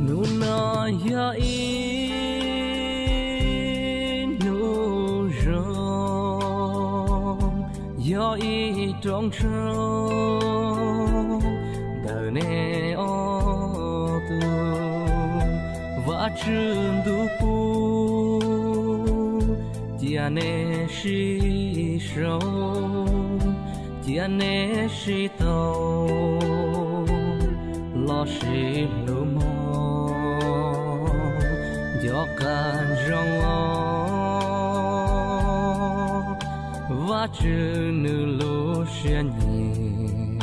Hnub no yog ib hnub zoo, yog ib rooj tsaug ntawm nej ob tug Vajtswv ntuj pub, cia nej sib sau, cia nej sib tau, los sib hlub mog, nco qab zoo os Vajtswv nws lub siab nyiam.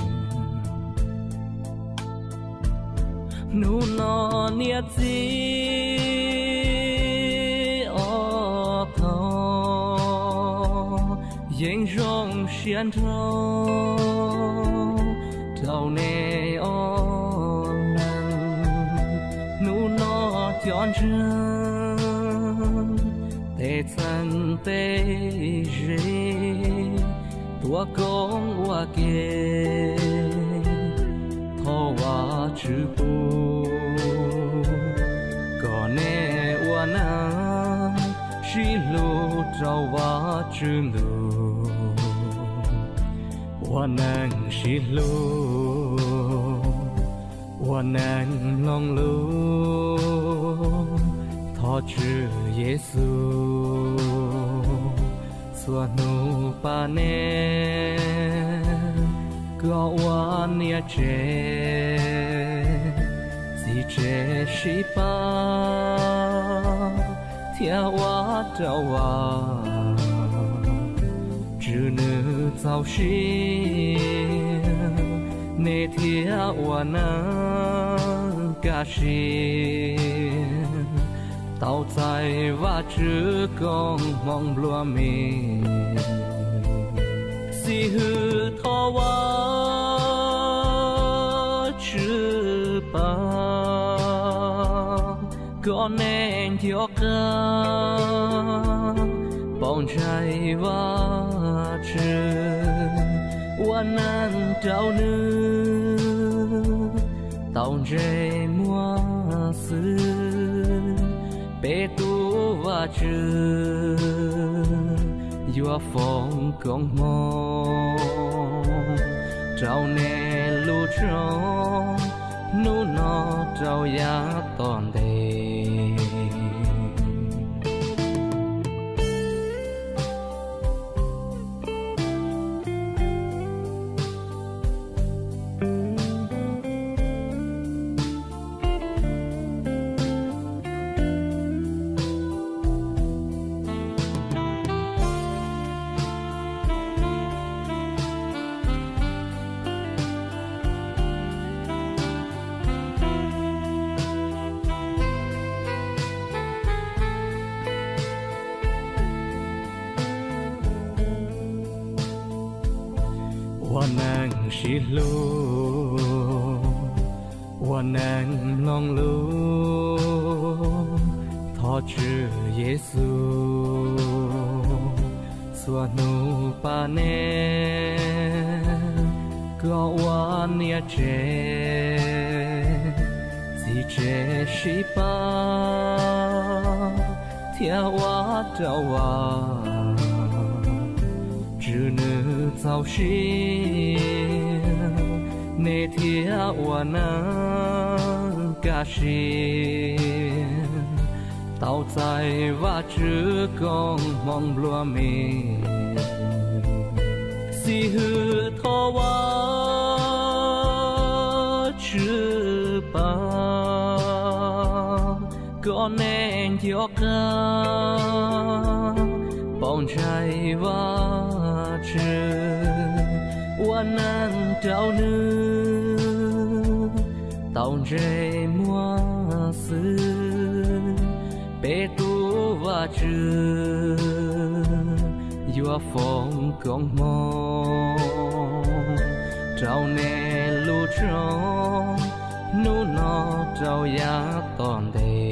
Hnub no niam txiv ob tog yeej zoo siab nrho rau nej ob leeg. Hnub no cov ntseeg tej txheej tej ze tuav koob ua ke, thov Vajtswv pub kom nej ua neeg sib hlub rau Vajtswv ntuj, ua neeg sib hlub, ua neeg mloog lus, thov Tswv Yexus txhua hnub pab nej, kom ua niam tsev txiv tsev sib pab, thiab ua rau Vajtswv nws txaus siab, nej thiaj ua neeg kaj siab, tau txais Vajtswv koob hmoov nplua mias. Xib hwb thov Vajtswv pab, kom nej nco qab pauj ntshai Vajtswv, ua neeg rau nws tau ntsej muag xwb. Peb tus Vajtswv yuav foom koob hmoov rau nej lub rooj hnub no rau yav tom ntej. Ua neeg sib hlub, ua neeg mloog lus, thov Tswv Yexus txhua hnub pab nej, kom ua niam tsev txiv tsev sib pab, thiab ua rau Vajtswv nws txaus siab, nej thiaj ua neeg kaj siab, tau txais Vajtswv koob hmoov nplua mias. Xib hwb thov Vajtswv pab, kom nej nco qab pauj ntshai Vajtswv, ua Neeg rau nws tau ntsej muag xwb, peb tus Vajtswv yuav foom koob hmoov rau nej lub roog hnub no rau yav tom ntej.